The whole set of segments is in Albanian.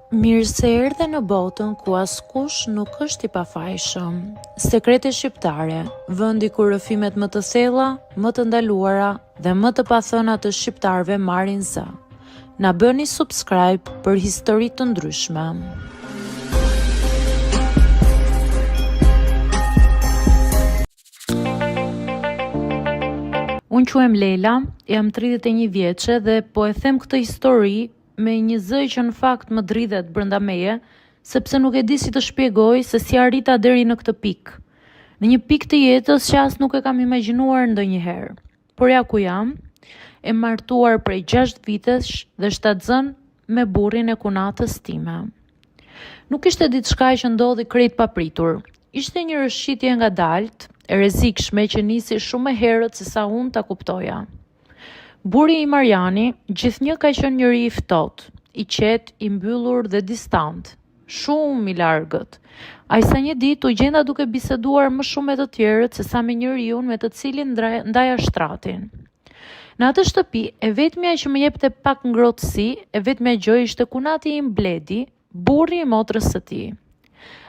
Mirë se erdhe në botën ku askush nuk është i pafajshëm. Sekrete shqiptare, vendi ku rrëfimet më të thella, më të ndaluara dhe më të pathëna të shqiptarëve marrin zë. Na bëni subscribe për histori të ndryshme. Unë quhem Lela, jam 31 vjeçe dhe po e them këtë histori me një zë që në fakt më dridhet brenda meje, sepse nuk e di si të shpjegoj se si arrita deri në këtë pikë. Në një pikë të jetës që as nuk e kam imagjinuar ndonjëherë. Por ja ku jam, e martuar prej 6 vitesh dhe shtatzënë me burrin e kunatës time. Nuk ishte diçka që ndodhi krejt papritur. Ishte një rrëshqitje e ngadaltë, e rrezikshme që nisi shumë më herët se sa unë ta kuptoja. Burri im Arjani gjithnjë ka qenë njeri i ftohtë, i qetë, i mbyllur dhe distant, shumë i largët. Aq sa një ditë u gjenda duke biseduar më shumë me të tjerët se sa me njeriun me të cilin ndaja shtratin. Në atë shtëpi, e vetmja që më jepte pak ngrohtësi, e vetmja gjë ishte kunati im Bledi, burri i motrës së tij.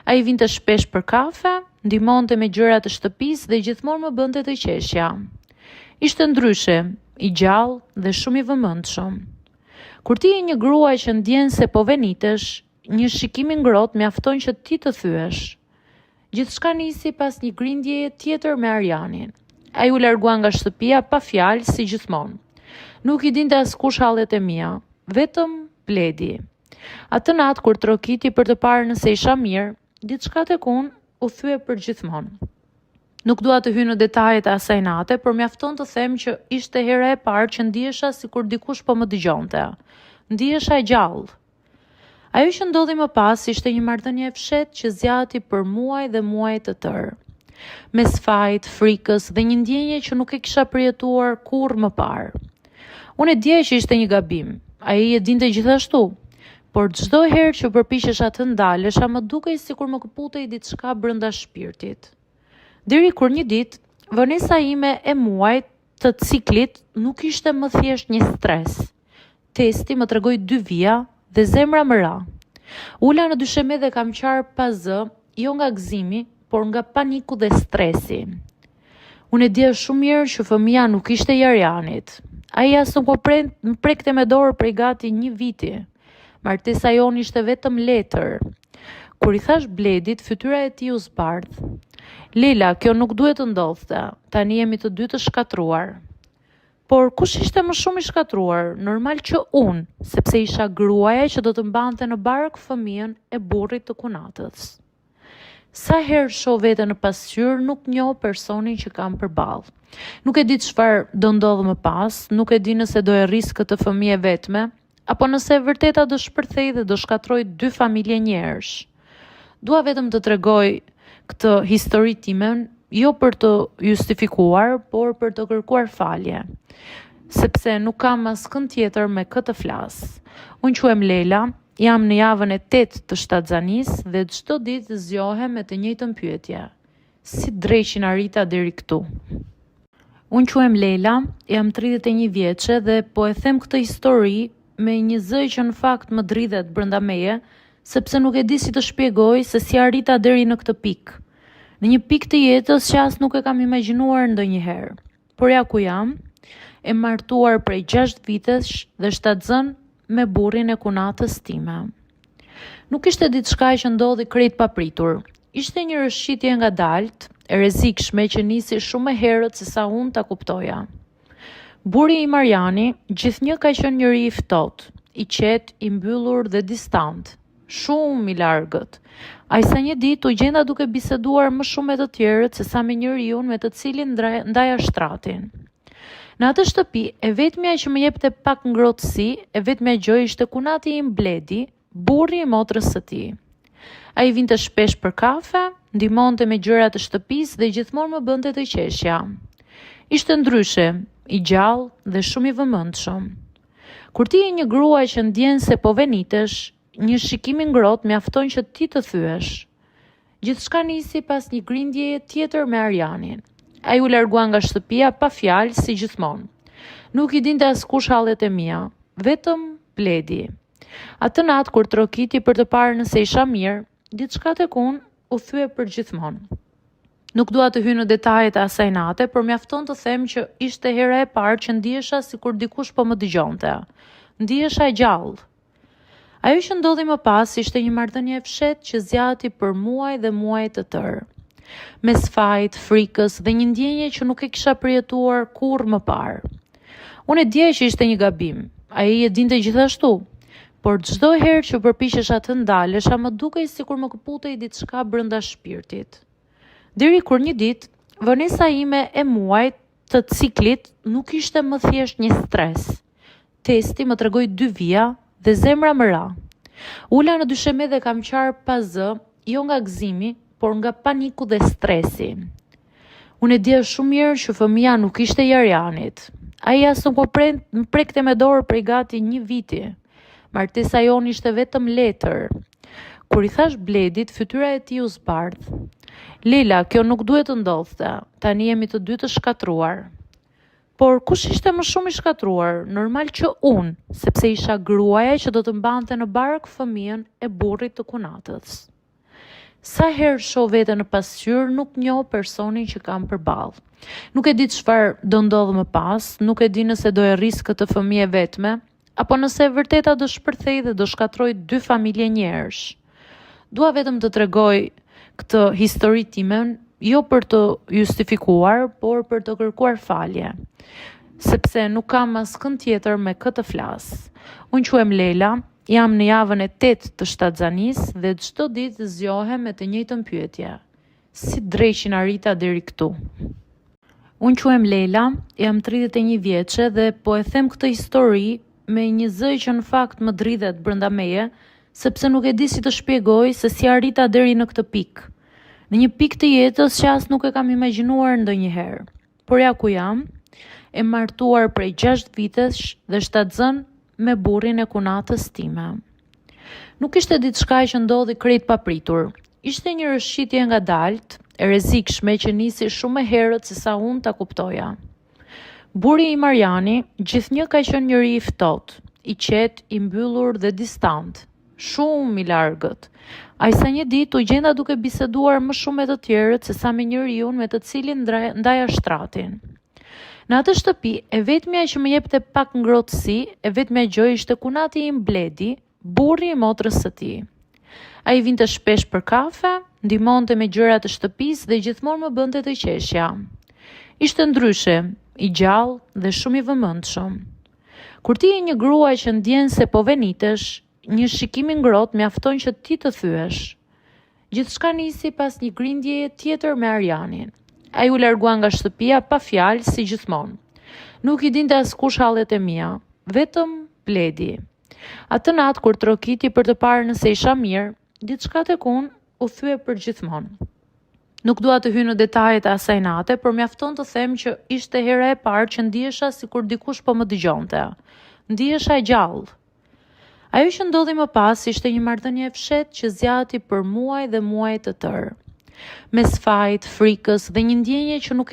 Ai vinte shpesh për kafe, ndihmonte me gjëra të shtëpisë dhe gjithmonë më bënte të qeshja. Ishte ndryshe, i gjallë dhe shumë i vëmendshëm. Kur ti je një grua që ndjen se po venitesh, një shikim i ngrohtë mjafton që ti të thyhesh. Gjithçka nisi pas një grindjeje tjetër me Arjanin. Ai u largua nga shtëpia pa fjalë si gjithmonë. Nuk i dinte askush hallet e mia, vetëm Bledi. Atë natë kur trokiti për të parë nëse isha mirë, diçka tek unë u thye për gjithmonë. Nuk dua të hyj në detajet e asaj nate, por mjafton të them që ishte hera e parë që ndihesha sikur dikush po më dëgjonte. Ndihesha e gjallë. Ajo që ndodhi më pas ishte një marrëdhënie e fshehtë që zgjati për muaj dhe muaj të tërë. Mes fajit, frikës dhe një ndjenje që nuk e kisha përjetuar kurrë më parë. Unë e dija që ishte një gabim, ai e dinte gjithashtu, por çdo herë që përpiqesha të ndalesha më dukej sikur më këputej diçka brenda shpirtit. Deri kur një ditë, vonesa ime e muajit të ciklit nuk ishte më thjesht një stres. Testi më tregoi dy vija dhe zemra më ra. U ula në dysheme dhe kam qarë pa zë, jo nga gëzimi, por nga paniku dhe stresi. Unë e dija shumë mirë që fëmija nuk ishte i Arjanit. Ai as nuk më, pre, më prekte me dorë prej gati një viti. Martesa jonë ishte vetëm letër. Kur i thashë Bledit, fytyra e tij u zbardh. Lela, kjo nuk duhet të ndodhte. Tani jemi të dy të shkatërruar. Por kush ishte më shumë i shkatërruar? Normal që unë, sepse isha gruaja që do të mbante në bark fëmijën e burrit të kunatës. Sa herë shoh veten në pasqyrë, nuk njoh personin që kam përballë. Nuk e di çfarë do ndodhë më pas, nuk e di nëse do e rris këtë fëmijë e vetme, apo nëse e vërteta do shpërthejë dhe do shkatërrojë dy familje njëherësh. Dua vetëm të tregoj këtë histori timen, jo për të justifikuar, por për të kërkuar falje, sepse nuk kam askënd tjetër me kë të flas. Unë quhem Lela, jam në javën e 8 të shtatzanisë dhe çdo ditë zgjohem me të njëjtën pyetje. Si dreqin arrita deri këtu? Unë quhem Lela, jam 31 vjeçe dhe po e them këtë histori me një zë që në fakt më dridhet brenda meje, sepse nuk e di si të shpjegoj se si arrita deri në këtë pikë. Në një pikë të jetës që as nuk e kam imagjinuar ndonjëherë. Por ja ku jam, e martuar prej 6 vitesh dhe shtatzënë me burrin e kunatës time. Nuk ishte diçka që ndodhi krejt papritur. Ishte një rrëshqitje e ngadaltë, e rrezikshme që nisi shumë më herët se sa unë ta kuptoja. Burri im Arjani gjithnjë ka qenë njeri i ftohtë, i qetë, i mbyllur dhe distant, shumë i largët. Aq sa një ditë u gjenda duke biseduar më shumë me të tjerët se sa me njeriun me të cilin ndaja shtratin. Në atë shtëpi, e vetmja që më jepte pak ngrohtësi, e vetmja gjë ishte kunati im Bledi, burri i motrës së tij. Ai vinte shpesh për kafe, ndihmonte me gjëra të shtëpisë dhe gjithmonë më bënte të qeshja. Ishte ndryshe, i gjallë dhe shumë i vëmendshëm. Kur ti je një grua që ndjen se po venitesh, një shikim i ngrohtë mjafton që ti të thyhesh. Gjithçka nisi pas një grindjeje tjetër me Arjanin. Ai u largua nga shtëpia pa fjalë si gjithmonë. Nuk i dinte askush hallet e mia, vetëm Bledi. Atë natë kur trokiti për të parë nëse isha mirë, diçka tek unë u thye përgjithmonë. Nuk dua të hyj në detajet e asaj nate, por mjafton të them që ishte hera e parë që ndihesha sikur dikush po më dëgjonte. Ndihesha e gjallë. Ajo që ndodhi më pas ishte një marrëdhënie e fshehtë që zgjati për muaj dhe muaj të tërë. Mes fajit, frikës dhe një ndjenje që nuk e kisha përjetuar kurrë më parë. Unë e dija që ishte një gabim, ai e dinte gjithashtu, por çdo herë që përpiqesha të ndalesha, më dukej sikur më këputej diçka brenda shpirtit. Deri kur një ditë, vonesa ime e muajit të ciklit nuk ishte më thjesht një stres. Testi më tregoi dy vija dhe zemra më ra. U ula në dysheme dhe kam qarë pa zë, jo nga gëzimi, por nga paniku dhe stresi. Unë e dija shumë mirë që fëmija nuk ishte i Arjanit. Ai as nuk më, pre, më prekte me dorë prej gati një viti. Martesa jonë ishte vetëm letër. Kur i thashë Bledit, fytyra e tij u zbardh. Lela, kjo nuk duhet të ndodhte. Tani jemi të dy të shkatërruar. Por kush ishte më shumë i shkatërruar? Normal që unë, sepse isha gruaja që do të mbante në bark fëmijën e burrit të kunatës. Sa herë shoh veten në pasqyrë, nuk njoh personin që kam përballë. Nuk e di çfarë do ndodhë më pas, nuk e di nëse do e rris këtë fëmijë e vetme, apo nëse e vërteta do shpërthejë dhe do shkatërrojë dy familje njëherësh. Dua vetëm të tregoj këtë histori timen, jo për të justifikuar, por për të kërkuar falje, sepse nuk kam askënd tjetër me kë të flas. Unë quhem Lela, jam në javën e 8 të shtatzanisë dhe çdo ditë zgjohem me të njëjtën pyetje. Si dreqin arrita deri këtu? Unë quhem Lela, jam 31 vjeçe dhe po e them këtë histori me një zë që në fakt më dridhet brenda meje, sepse nuk e di si të shpjegoj se si arrita deri në këtë pikë. Në një pikë të jetës që as nuk e kam imagjinuar ndonjëherë. Por ja ku jam, e martuar prej 6 vitesh dhe shtatzënë me burrin e kunatës time. Nuk ishte diçka që ndodhi krejt papritur. Ishte një rrëshqitje e ngadaltë, e rrezikshme që nisi shumë më herët se sa unë ta kuptoja. Burri im Arjani gjithnjë ka qenë njeri i ftohtë, i qetë, i mbyllur dhe distant, shumë i largët. Aq sa një ditë u gjenda duke biseduar më shumë me të tjerët se sa me njeriun me të cilin ndaja shtratin. Në atë shtëpi, e vetmja që më jepte pak ngrohtësi, e vetmja gjë ishte kunati im Bledi, burri i motrës së tij. Ai vinte shpesh për kafe, ndihmonte me gjëra të shtëpisë dhe gjithmonë më bënte të qeshja. Ishte ndryshe, i gjallë dhe shumë i vëmendshëm. Kur ti je një grua që ndjen se po venitesh, një shikim i ngrohtë mjafton që ti të thyhesh. Gjithçka nisi pas një grindjeje tjetër me Arjanin. Ai u largua nga shtëpia pa fjalë si gjithmonë. Nuk i dinte askush hallet e mia, vetëm Bledi. Atë natë kur trokiti për të parë nëse isha mirë, diçka tek unë u thye përgjithmonë. Nuk dua të hyj në detajet e asaj nate, por mjafton të them që ishte hera e parë që ndihesha sikur dikush po më dëgjonte. Ndihesha e gjallë. Ajo që ndodhi më pas ishte një marrëdhënie e fshehtë që zgjati për muaj dhe muaj të tërë. Mes fajit, frikës dhe një ndjenje që nuk e.